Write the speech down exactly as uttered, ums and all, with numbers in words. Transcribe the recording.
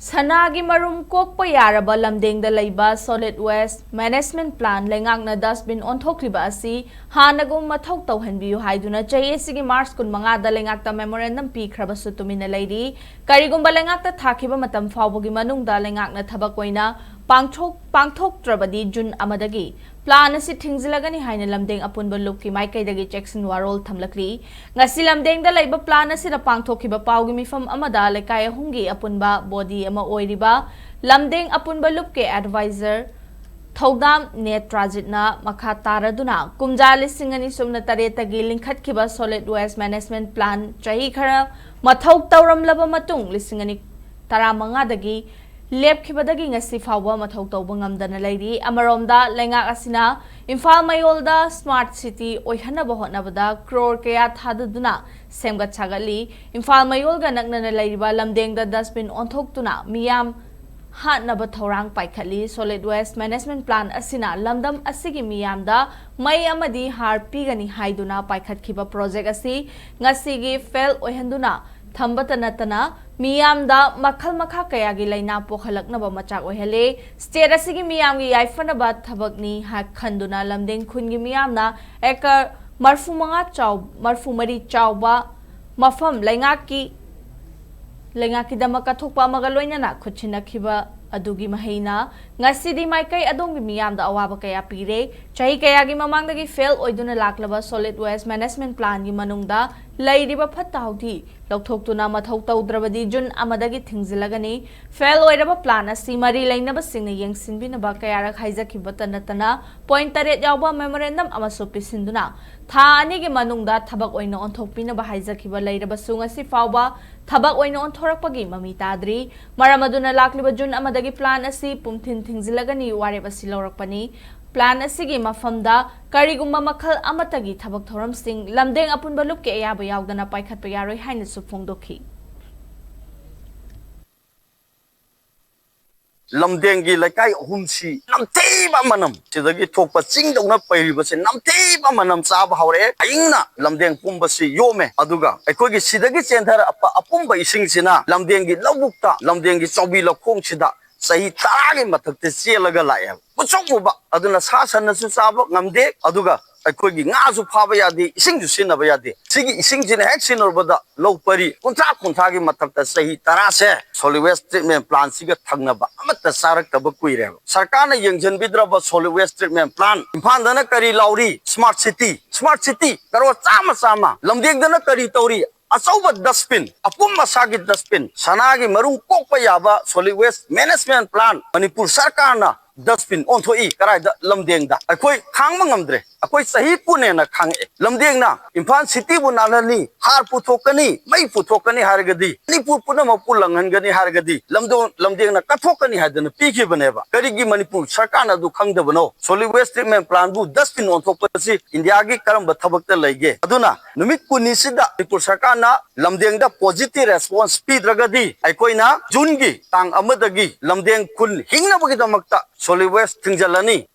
ꯁꯅꯥꯒꯤ ꯃꯔꯨꯝ ꯀꯣꯛꯄ ꯌꯥꯔꯕ ꯂꯝꯗꯦꯡꯗ ꯂꯩꯕ solid waste management plant ꯂꯩꯉꯥꯛꯅ dustbin ꯑꯣꯟꯊꯣꯛꯂꯤꯕ ꯑꯁꯤ ꯍꯥꯟꯅꯒꯨꯝ ꯃꯊꯧ ꯇꯧꯍꯟꯕꯤꯌꯨ ꯍꯥꯏꯗꯨꯅ ꯆꯍꯤ ꯑꯁꯤꯒꯤ March ꯀꯨꯟꯃꯉꯥꯗ ꯂꯩꯉꯥꯛꯇ memorandum ꯄꯤꯈ꯭ꯔꯕꯁꯨ ꯇꯨꯃꯤꯟꯅ ꯂꯩꯔꯤ꯫ ꯀꯔꯤꯒꯨꯝꯕ ꯂꯩꯉꯥꯛꯇ ꯊꯥꯈꯤꯕ ꯃꯇꯝ ꯐꯥꯎꯕꯒꯤ ꯃꯅꯨꯡꯗ ꯂꯩꯉꯥꯛꯅ ꯊꯕꯛ ꯑꯣꯏꯅ ꯄꯥꯡꯊꯣꯛ-, ꯄꯥꯡꯊꯣꯛꯇ꯭ꯔꯕꯗꯤ June ꯑꯃꯗꯒꯤ plant ꯑꯁꯤ ꯊꯤꯡꯖꯤꯜꯂꯒꯅꯤ ꯍꯥꯏꯅ ꯂꯝꯗꯦꯡ ꯑꯄꯨꯟꯕ ꯂꯨꯞꯀꯤ ꯃꯥꯏꯀꯩꯗꯒꯤ ꯆꯦꯛꯁꯤꯟ ꯋꯥꯔꯣꯜ ꯊꯝꯂꯛꯂꯤ꯫ ꯉꯁꯤ ꯂꯝꯗꯦꯡꯗ ꯂꯩꯕ plant ꯑꯁꯤꯗ ꯄꯥꯡꯊꯣꯛꯈꯤꯕ ꯄꯥꯎꯒꯤ ꯃꯤꯐꯝ ꯑꯃꯗ ꯂꯩꯀꯥꯏ ꯑꯍꯨꯝꯒꯤ ꯑꯄꯨꯟꯕ body ꯑꯃ ꯑꯣꯏꯔꯤꯕ ꯂꯝꯗꯦꯡ ꯑꯄꯨꯟꯕ ꯂꯨꯞꯀꯤ advisor ꯊꯧꯗꯥꯝ ꯅꯦꯇ꯭ꯔꯥꯖꯤꯠꯅ ꯃꯈꯥ ꯇꯥꯔꯗꯨꯅ ꯀꯨꯝꯖꯥ ꯂꯤꯁꯤꯡ ꯑꯅꯤ ꯁꯨꯞꯅ ꯇꯔꯦꯠꯇꯒꯤ ꯂꯤꯡꯈꯠꯈꯤꯕ solid waste management plant ꯆꯍꯤ ꯈꯔ ꯃꯊꯧ ꯇꯧꯔꯝꯂꯕ ꯃꯇꯨꯡ ꯂꯤꯁꯤꯡ ꯑꯅꯤ ꯇꯔꯥꯃꯉꯥꯗꯒꯤ ꯂꯦꯞꯈꯤꯕꯗꯒꯤ ꯉꯁꯤ ꯐꯥꯎꯕ ꯃꯊꯧ ꯇꯧꯕ ꯉꯝꯗꯅ ꯂꯩꯔꯤ꯫ ꯑꯃꯔꯣꯝꯗ ꯂꯩꯉꯥꯛ ꯑꯁꯤꯅ ꯏꯝꯐꯥꯜ ꯃꯌꯣꯜꯗ smart city ꯑꯣꯏꯍꯟꯅꯕ ꯍꯣꯠꯅꯕꯗ crore ꯀꯌꯥ ꯊꯥꯗꯗꯨꯅ ꯁꯦꯝꯒꯠ ꯁꯥꯒꯠꯂꯤ꯫ ꯏꯝꯐꯥꯜ ꯃꯌꯣꯜꯒ ꯅꯛꯅꯅ ꯂꯩꯔꯤꯕ ꯂꯝꯗꯦꯡꯗ dustbin ꯑꯣꯟꯊꯣꯛꯇꯨꯅ ꯃꯤꯌꯥꯝ ꯍꯥꯠꯅꯕ ꯊꯧꯔꯥꯡ ꯄꯥꯏꯈꯠꯂꯤ꯫ Solid waste management plant ꯑꯁꯤꯅ ꯂꯝꯗꯝ ꯑꯁꯤꯒꯤ ꯃꯤꯌꯥꯝꯗ ꯃꯩ ꯑꯃꯗꯤ ꯍꯥꯔ ꯄꯤꯒꯅꯤ ꯍꯥꯏꯗꯨꯅ ꯄꯥꯏꯈꯠꯈꯤꯕ project ꯑꯁꯤ ꯉꯁꯤꯒꯤ fail ꯑꯣꯏꯍꯟꯗꯨꯅ ꯊꯝꯕꯇ ꯅꯠꯇꯅ ꯃꯤꯌꯥꯝꯗ ꯃꯈꯜ ꯃꯈꯥ ꯀꯌꯥꯒꯤ ꯂꯥꯏꯅꯥ ꯄꯣꯛꯍꯜꯂꯛꯅꯕ ꯃꯆꯥꯛ ꯑꯣꯏꯍꯜꯂꯦ꯫ State ꯑꯁꯤꯒꯤ ꯃꯤꯌꯥꯝꯒꯤ ꯌꯥꯏꯐꯅꯕ ꯊꯕꯛꯅꯤ ꯍꯥꯏ ꯈꯟꯗꯨꯅ ꯂꯝꯗꯦꯡ ꯈꯨꯟꯒꯤ ꯃꯤꯌꯥꯝꯅ acre ꯃꯔꯐꯨ ꯃꯉꯥ ꯆꯥꯎ-, ꯃꯔꯐꯨ ꯃꯔꯤ ꯆꯥꯎꯕ ꯃꯐꯝ ꯂꯩꯉꯥꯛꯀꯤ, ꯂꯩꯉꯥꯛꯀꯤꯗꯃꯛ ꯀꯠꯊꯣꯛꯄ ꯑꯃꯒ ꯂꯣꯏꯅꯅ ꯈꯨꯠꯁꯤꯟꯅꯈꯤꯕ ꯑꯗꯨꯒꯤ ꯃꯍꯩꯅ ꯉꯁꯤꯗꯤ ꯃꯥꯏꯀꯩ ꯑꯗꯣꯝꯒꯤ ꯃꯤꯌꯥꯝꯗ ꯑꯋꯥꯕ ꯀꯌꯥ ꯄꯤꯔꯦ꯫ ꯆꯍꯤ ꯀꯌꯥꯒꯤ ꯃꯃꯥꯡꯗꯒꯤ fail ꯑꯣꯏꯗꯨꯅ ꯂꯥꯛꯂꯕ solid waste management plantꯒꯤ ꯃꯅꯨꯡꯗ ꯂꯩꯔꯤꯕ ꯐꯠꯇ ꯍꯥꯎꯊꯤ ꯂꯧꯊꯣꯛꯇꯨꯅ ꯃꯊꯧ ꯇꯧꯗ꯭ꯔꯕꯗꯤ June ꯑꯃꯗꯒꯤ ꯊꯤꯡꯖꯤꯜꯂꯒꯅꯤ꯫ Fail ꯑꯣꯏꯔꯕ plant ꯑꯁꯤ ꯃꯔꯤ ꯂꯩꯅꯕꯁꯤꯡꯅ ꯌꯦꯡꯁꯤꯟꯕꯤꯅꯕ ꯀꯌꯥꯔꯛ ꯍꯥꯏꯖꯈꯤꯕꯇ ꯅꯠꯇꯅ point ꯇꯔꯦꯠ ꯌꯥꯎꯕ memorandum ꯑꯃꯁꯨ ꯄꯤꯁꯤꯟꯗꯨꯅ ꯊꯥ ꯑꯅꯤꯒꯤ ꯃꯅꯨꯡꯗ ꯊꯕꯛ ꯑꯣꯏꯅ ꯑꯣꯟꯊꯣꯛꯄꯤꯅꯕ ꯍꯥꯏꯖꯈꯤꯕ ꯂꯩꯔꯕꯁꯨ ꯉꯁꯤ ꯐꯥꯎꯕ ꯊꯕꯛ ꯑꯣꯏꯅ ꯑꯣꯟꯊꯣꯔꯛꯄꯒꯤ ꯃꯃꯤ ꯇꯥꯗ꯭ꯔꯤ꯫ ꯃꯔꯝ ꯑꯗꯨꯅ ꯂꯥꯛꯂꯤꯕ June ꯑꯃꯗꯒꯤ plant ꯑꯁꯤ ꯄꯨꯝꯊꯤꯟ ꯊꯤꯡꯖꯤꯜꯂꯒꯅꯤ ꯋꯥꯔꯦꯞ ꯑꯁꯤ ꯂꯧꯔꯛꯄꯅꯤ꯫ Plant ꯑꯁꯤꯒꯤ ꯃꯐꯝꯗ ꯀꯔꯤꯒꯨꯝꯕ ꯃꯈꯜ ꯑꯃꯠꯇꯒꯤ ꯊꯕꯛ ꯊꯧꯔꯝꯁꯤꯡ ꯂꯝꯗꯦꯡ ꯑꯄꯨꯟꯕ ꯂꯨꯞꯀꯤ ꯑꯌꯥꯕ ꯌꯥꯎꯗꯅ ꯄꯥꯏꯈꯠꯄ ꯌꯥꯔꯣꯏ ꯍꯥꯏꯅꯁꯨ ꯐꯣꯡꯗꯣꯛꯈꯤ꯫ ꯂꯝꯗꯦꯡꯒꯤ ꯂꯩꯀꯥꯏ ꯑꯍꯨꯝꯁꯤ ꯅꯝꯊꯤꯕ ꯃꯅꯝ, ꯁꯤꯗꯒꯤ ꯊꯣꯛꯄ ꯆꯤꯡꯗꯧꯅ ꯄꯩꯔꯤꯕꯁꯦ ꯅꯝꯊꯤꯕ ꯃꯅꯝ ꯆꯥꯕ ꯍꯧꯔꯛꯑꯦ꯫ ꯑꯏꯪꯅ ꯂꯝꯗꯦꯡ ꯄꯨꯝꯕꯁꯤ ꯌꯣꯝꯃꯦ꯫ ꯑꯗꯨꯒ ꯑꯩꯈꯣꯏꯒꯤ ꯁꯤꯗꯒꯤ ꯆꯦꯟꯊꯔꯛꯄ ꯑꯄꯨꯝꯕ ꯏꯁꯤꯡꯁꯤꯅ ꯂꯝꯗꯦꯡꯒꯤ ꯂꯧꯕꯨꯛꯇ, ꯂꯝꯗꯦꯡꯒꯤ ꯆꯥꯎꯕꯤ ꯂꯧꯈꯣꯡꯁꯤꯗ ꯆꯍꯤ ꯇꯔꯥꯒꯤ ꯃꯊꯛꯇ ꯆꯦꯜꯂꯒ ꯂꯥꯛꯑꯦꯕ꯫ ꯃꯨꯁꯨꯛ ꯃꯨꯕ꯫ ꯑꯗꯨꯅ ꯁꯥ ꯁꯟꯅꯁꯨ ꯆꯥꯕ ꯉꯝꯗꯦ, ꯑꯗꯨꯒ ꯑꯩꯈꯣꯏꯒꯤ ꯉꯥꯁꯨ ꯐꯥꯕ ꯌꯥꯗꯦ, ꯏꯁꯤꯡꯁꯨ ꯁꯤꯖꯤꯟꯅꯕ ꯌꯥꯗꯦ꯫ ꯁꯤꯒꯤ ꯏꯁꯤꯡꯁꯤꯅ ꯍꯦꯛ ꯁꯤꯖꯤꯟꯅꯔꯨꯕꯗ ꯂꯧ ꯄꯔꯤ ꯀꯨꯟꯊ꯭ꯔꯥ, ꯀꯨꯟꯊ꯭ꯔꯥꯒꯤ ꯃꯊꯛꯇ ꯆꯍꯤ ꯇꯔꯥꯁꯦ solid waste treatment plantꯁꯤꯒ ꯊꯪꯅꯕ ꯑꯃꯠꯇ ꯆꯥꯔꯛꯇꯕ ꯀꯨꯏꯔꯦꯕ꯫ ꯁꯔꯀꯥꯔꯅ ꯌꯦꯡꯁꯤꯟꯕꯤꯗ꯭ꯔꯕ solid waste treatment plant, ꯏꯝꯐꯥꯜꯗꯅ ꯀꯔꯤ ꯂꯥꯎꯔꯤ? Smart city, smart city, crore ꯆꯥꯝꯃ ꯆꯥꯝꯃ꯫ ꯂꯝꯗꯦꯡꯗꯅ ꯀꯔꯤ ꯇꯧꯔꯤ? ꯑꯆꯧꯕ dustbin, ꯑꯄꯨꯝ ꯑꯁꯥꯒꯤ dustbin, ꯁꯅꯥꯒꯤ ꯃꯔꯨꯝ ꯀꯣꯛꯄ ꯌꯥꯕ solid waste management plant Manipur ꯁꯔꯀꯥꯔꯅ dustbin ꯑꯣꯟꯊꯣꯛꯏ꯫ ꯀꯔꯥꯏꯗ? ꯂꯝꯗꯦꯡꯗ꯫ ꯑꯩꯈꯣꯏ ꯈꯥꯡꯕ ꯉꯝꯗ꯭ꯔꯦ꯫ ꯑꯩꯈꯣꯏ ꯆꯍꯤ ꯀꯨꯟ ꯍꯦꯟꯅ ꯈꯥꯡꯉꯛꯑꯦ꯫ ꯂꯝꯗꯦꯡꯅ ꯏꯝꯐꯥꯜ cityꯕꯨ ꯅꯥꯜꯍꯜꯂꯤ, ꯍꯥꯔ ꯄꯨꯊꯣꯛꯀꯅꯤ, ꯃꯩ ꯄꯨꯊꯣꯛꯀꯅꯤ ꯍꯥꯏꯔꯒꯗꯤ, ꯃꯅꯤꯄꯨꯔ ꯄꯨꯝꯅꯃꯛꯄꯨ ꯂꯪꯍꯟꯒꯅꯤ ꯍꯥꯏꯔꯒꯗꯤ, ꯂꯝꯗꯣ-, ꯂꯝꯗꯦꯡꯅ ꯀꯠꯊꯣꯛꯀꯅꯤ ꯍꯥꯏꯗꯅ ꯄꯤꯈꯤꯕꯅꯦꯕ꯫ ꯀꯔꯤꯒꯤ ꯃꯅꯤꯄꯨꯔ ꯁꯔꯀꯥꯔꯅ ꯑꯗꯨ ꯈꯪꯗꯕꯅꯣ? Solid waste treatment plantꯕꯨ dustbin ꯑꯣꯟꯊꯣꯛꯄꯁꯤ ꯏꯟꯗꯤꯌꯥꯒꯤ ꯀꯔꯝꯕ ꯊꯕꯛꯇ ꯂꯩꯒꯦ? ꯑꯗꯨꯅ ꯅꯨꯃꯤꯠ ꯀꯨꯟꯅꯤꯁꯤꯗ ꯃꯅꯤꯄꯨꯔ ꯁꯔꯀꯥꯔꯅ ꯂꯝꯗꯦꯡꯗ positive response ꯄꯤꯗ꯭ꯔꯒꯗꯤ, ꯑꯩꯈꯣꯏꯅ ꯖꯨꯟꯒꯤ ꯇꯥꯡ ꯑꯃꯗꯒꯤ ꯂꯝꯗꯦꯡ ꯈꯨꯟ ꯍꯤꯡꯅꯕꯒꯤꯗꯃꯛꯇ solid waste ꯊꯤꯡꯖꯤꯜꯂꯅꯤ꯫